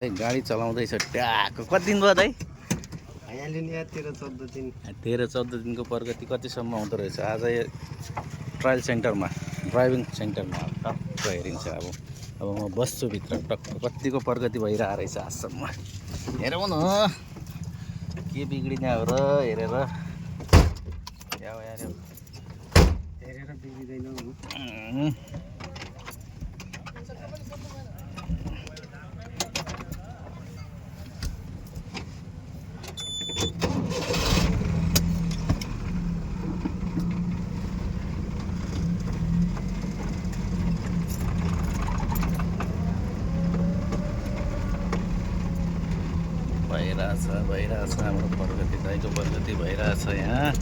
गाडी चलाउँदैछ ट्याक कति दिन बाद है भइहाल्यो नि 13-14 दिन 13-14 दिनको प्रगति कतिसम्म हुँदो रहेछ आज ट्रायल सेन्टरमा ड्राइभिङ सेन्टरमा टक्क हेरिन्छ। अब म बस्छु भित्र टक्क कतिको प्रगति भइरहेको रहेछ आजसम्म हेरौँ न के बिग्रिने हो र हेरेर हेरेर बिग्रिँदैन। भइरहेछ हाम्रो प्रगति दाइको प्रगति भइरहेछ यहाँ।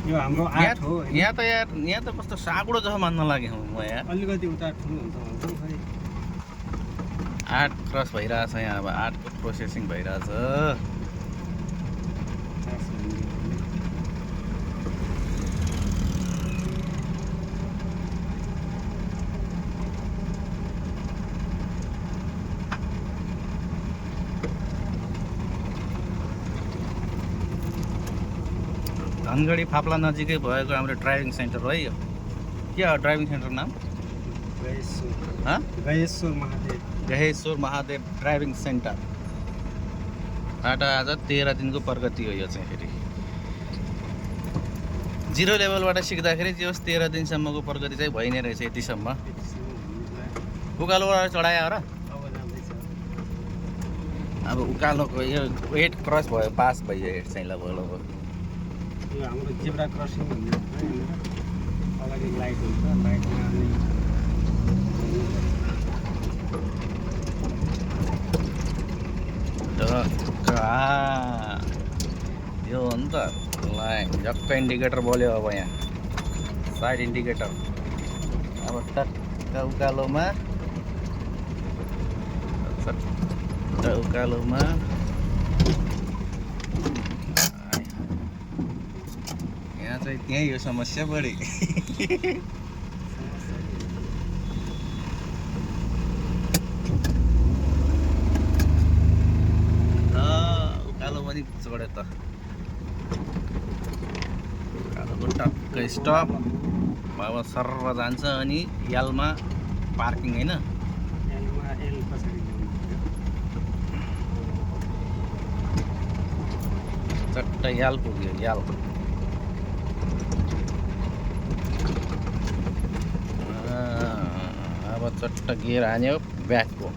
यो हाम्रो 8 हो। यहाँ त कस्तो साँगुडो जस्तो मान्न लाग्यो म यहाँ। अलिकति उता ठुलो हुन्छ भन्छ खै 8 क्रस भइरहेछ यहाँ। अब 8 को प्रोसेसिङ भइरहेछ। धनगढी फाप्ला नजिकै भएको हाम्रो ड्राइभिङ सेन्टर हो यो। के हो ड्राइभिङ सेन्टरको नाम? गहेश्वर महादेव ड्राइभिङ सेन्टर। बाट आज 13 दिनको प्रगति हो यो चाहिँ। फेरि 0 लेभलबाट सिक्दाखेरि जे होस् 13 दिनसम्मको प्रगति चाहिँ भइ नै रहेछ यतिसम्म। उकालोबाट चढायो र अब उकालोको यो 8 क्रस भयो, पास भयो 8 चाहिँ लगभग। यो हाम्रो जेब्रा क्रसिङ भन्ने अगाडि लाइट हुन्छ, लाइटमा अनि यो हो नि त लाइन झक्क इन्डिकेटर बोल्यो। अब यहाँ साइड इन्डिकेटर। अब टक्क उकालोमा यहाँ चाहिँ त्यही हो समस्या बढी। उकालो पनि चढ्यो त। उकालोको टक्क स्टप अब सर्व जान्छ अनि यालमा पार्किङ होइन। चट्ट याल पुग्यो याल। अब चट्ट गियर हान्यो ब्याकको।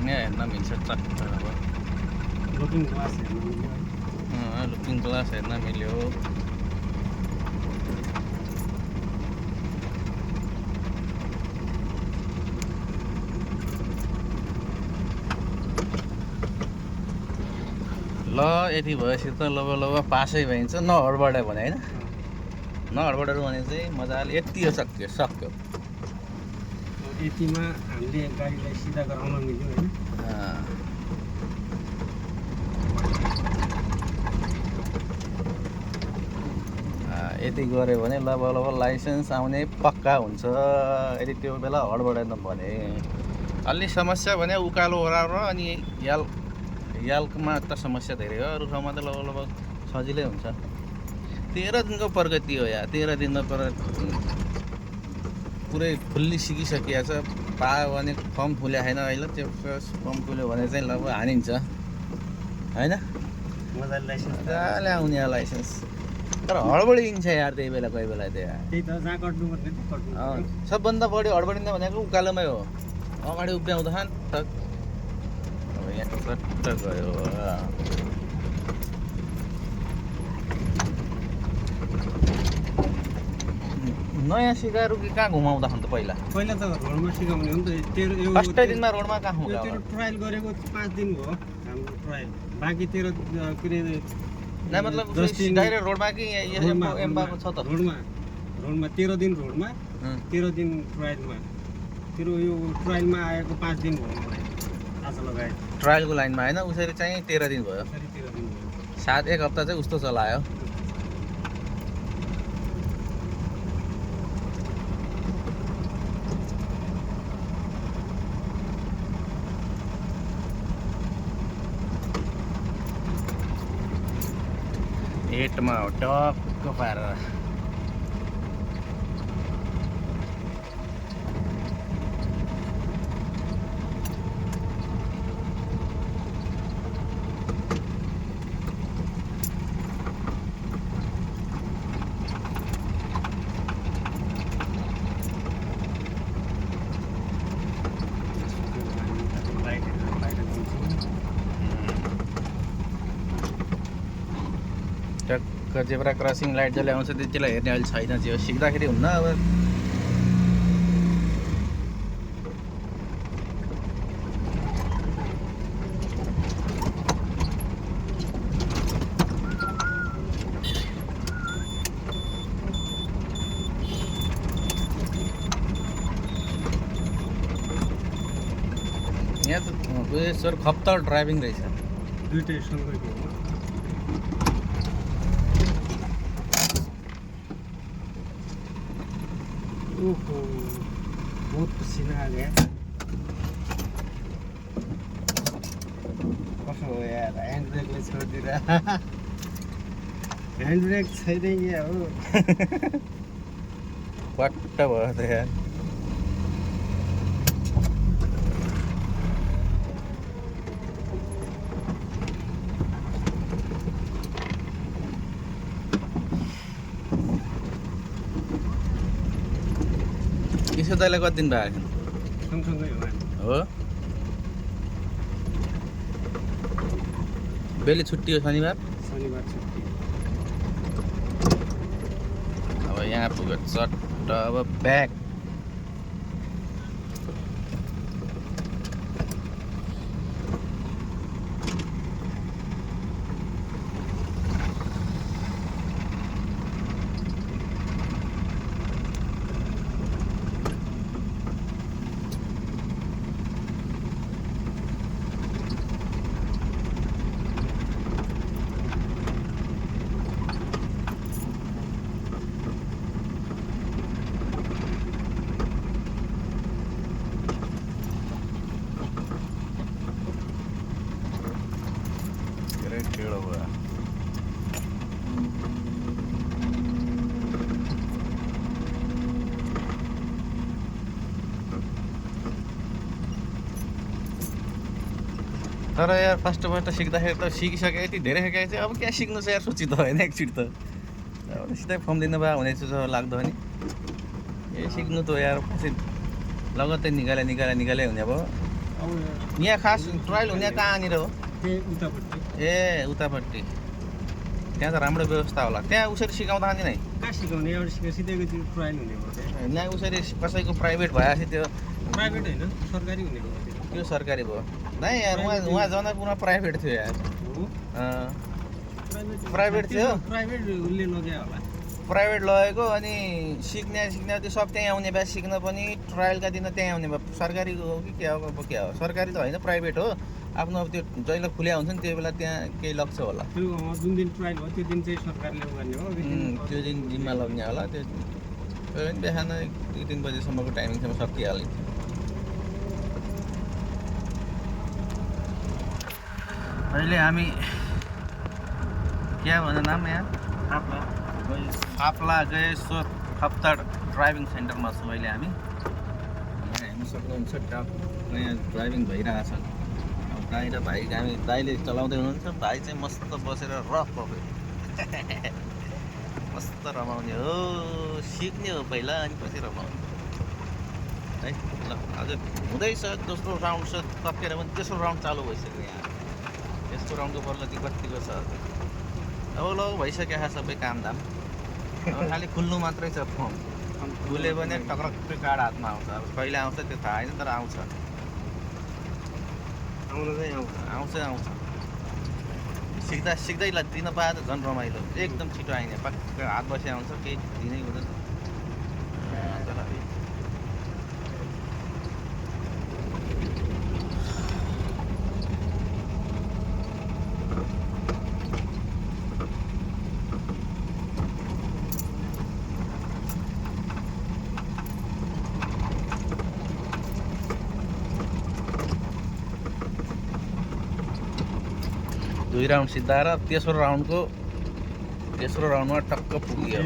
यहाँ हेर्न मिल्छ चट्ट। अब लुकिङ ग्लास हेर्न मिल्यो। लुकिङ ग्लास हेर्न मिल्यो। ल यति भएपछि त लगभग पासै भइन्छ। नहडबडायो भने होइन, नहडबडायो भने चाहिँ मजाले यति सक्यो। यतिमा हामीले गाडीलाई सिधा गराउन मिल्यो होइन। यति गऱ्यो भने लगभग लाइसेन्स आउने पक्का हुन्छ। यदि त्यो बेला हडबडाएन भने अलि समस्या भने उकालो ओह्रालो अनि यालमा त समस्या धेरै हो। अरू ठाउँमा त लगभग सजिलै हुन्छ। 13 दिनको प्रगति हो यहाँ। 13 दिनमा पुरै फुल्ली सिकिसकिया छ। पायो भने फर्म फुल्या छैन अहिले। त्यो फर्म फुल्यो भने चाहिँ लगभग हानिन्छ होइन। मजाले आउने लाइसेन्स। तर हडबडिन्छ यार त्यही बेला कोही बेला त्यही त जहाँ कट्नु पर्ने त कट्नु। सबभन्दा बढी हडबडिन्छ भनेको उकालोमै हो। अगाडि उभ्याउँदा त अब यहाँ चट्ट गयो। नयाँ सिकाएर कि कहाँ घुमाउँदा त पहिला पहिला त रोडमा सिकाउने हो नि त तेरो यो फर्स्टै दिनमा रोडमा कहाँ यो घुमाउँदा तेरो ट्रायल गरेको 5 दिन भयो हाम्रो ट्रायल बाँकी तेरो के अरे नै मतलब 10 दिन डाइरेक्ट रोडमा कि एम्बाको छ त रोडमा 13 दिन रोडमा 13 दिन ट्रायलमा तेरो यो ट्रायलमा आएको 5 दिन भयो मलाई आशा लगाए ट्रायलको लाइनमा होइन उसरी चाहिँ 13 दिन भयो 13 दिन भयो सायद एक हप्ता चाहिँ उस्तो चलायो एटमा हो टक्क पारेर टक्क जेब्रा क्रसिङ लाइट जसले आउँछ त्यतिलाई हेर्ने अहिले छैन त्यो सिक्दाखेरि हुन्न अब यहाँ त सर खप्तर ड्राइभिङ रहेछ दुईटै सँगैको हो ओहो बहुत पसीना आ गया कसो हो यार ह्यान्ड ब्रेकले छोडिदिएर ह्यान्ड ब्रेक छैन क्या हो पट्ट भयो त यार यसो दाइलाई कति दिन भएको सँगसँगै हो हो बेली छुट्टी हो शनिबार शनिबार छुट्टी अब यहाँ पुग्यो चट्ट अब ब्याक टेढो भयो तर यार फर्स्ट सिक्दाखेरि त सिकिसकेँ यति धेरै सकेको चाहिँ अब क्या सिक्नु चाहिँ यार सोची त होइन एकचोटि त अब सिधै फर्म दिनु भए हुने जस्तो लाग्दो नि ए सिक्नु त यार पछि लगत्तै निकाले हुने अब अब यहाँ खास ट्रायल हुने कहाँनिर हो त्यही उतापट्टि ए उतापट्टि त्यहाँ त राम्रो व्यवस्था होला त्यहाँ उसरी सिकाउँदा नि कहाँ सिकाउने एउटा सिकाइ सिधैको त्यो ट्रायल हुने भयो त्यहाँ यहाँ उसरी कसैको प्राइभेट भएपछि त्यो प्राइभेट होइन सरकारी हुने भयो त्यो सरकारी भयो नै यार उहाँ जनकपुरमा प्राइभेट थियो यार हो प्राइभेट थियो प्राइभेट उसले लग्यो होला प्राइभेट लगेको अनि सिक्ने त्यो सब त्यहीँ आउने भए सिक्न पनि ट्रायलका दिन त्यहीँ आउने भयो सरकारी हो कि क्या हो सरकारी त होइन प्राइभेट हो आफ्नो अब त्यो जहिले खुल्या हुन्छ नि त्यो बेला त्यहाँ केही लाग्छ होला त्यो जुन दिन ट्रायल हो त्यो दिन चाहिँ सरकारले गर्ने हो त्यो दिन जिम्मा लग्ने होला त्यो पनि बिहान 2-3 बजीसम्मको टाइमिङसम्म सकिहाल्यो अहिले हामी क्या भन्छ नाम यहाँ फाप्ला गएश्वर खप्तर ड्राइभिङ सेन्टरमा छौँ अहिले हामी यहाँ हेर्नु सक्नुहुन्छ टक्क यहाँ ड्राइभिङ भइरहेछ अब दाइ र भाइ हामी दाइले चलाउँदै हुनुहुन्छ भाइ चाहिँ मस्त बसेर रफ भयो मस्त रमाउने हो सिक्ने हो पहिला अनि पछि रमाउने है ल आज हुँदैछ दोस्रो राउन्ड छ टक्केर पनि तेस्रो राउन्ड चालु भइसक्यो यहाँ यस्तो राउन्डको प्रगति कतिको छ अब ल भइसक्यो सबै कामधाम अब खालि खुल्नु मात्रै छ फर्म फुल्यो भने टक्रक्कै काड हातमा आउँछ। अब कहिले आउँछ त्यो थाहा होइन, तर आउँछ आउनु चाहिँ आउँछ। आउँछ सिक्दा सिक्दै दिन पाए त झन् रमाइलो, एकदम छिटो आइने, पक्का हात बसी आउँछ, केही दिनै हुँदैन। दुई राउन्ड सिद्धाएर तेस्रो राउन्डमा टक्क पुग्यो। अब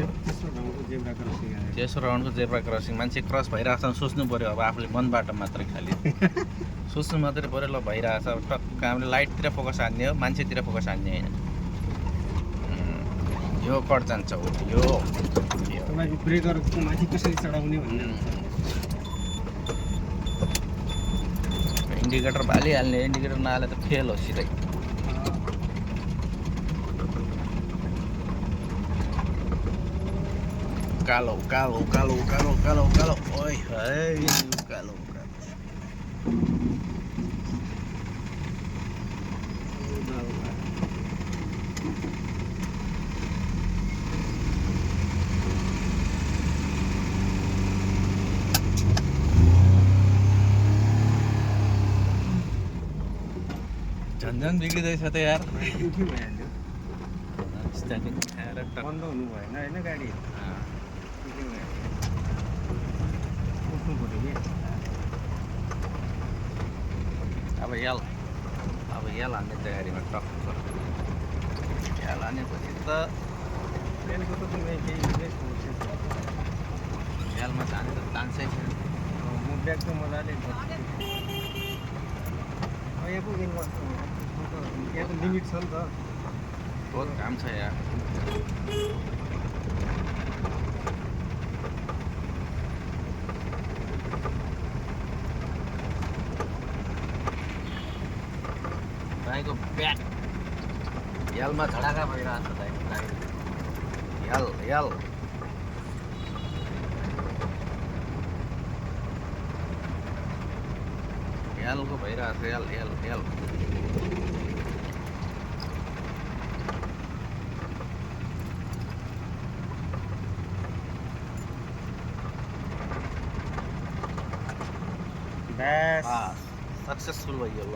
तेस्रो राउन्डको जेब्रा क्रसिङ, मान्छे क्रस भइरहेको छ सोच्नु पऱ्यो। अब आफूले मनबाट मात्रै खालि सोच्नु मात्रै पऱ्यो। ल भइरहेको छ, अब टक्क हामीले लाइटतिर फोकस हान्ने हो, मान्छेतिर फोकस हान्ने होइन। यो कट जान्छ हो, यो ब्रेकरको माथि कसरी चढाउने भन्ने इन्डिकेटर हालिहाल्ने, इन्डिकेटर नहाले त फेल हो सिधै। Ucalo. Oi, ucalo. झन्झन बिग्रिँदैछ त यार। बन्द हुनु भएन होइन गाडी। अब याल हान्ने तयारीमा टक्क याल हानेपछि त यालमा हाने त तान्छै छैन। म ब्याग त मजाले यहाँको लिमिट छ नि त, बहुत काम छ यार। दाइको ब्याग यालमा झडाका भइरहेको छ दाइको लागि। याल यालको भइरहेको छ, याल ब्यास सक्सेसफुल भयो ल।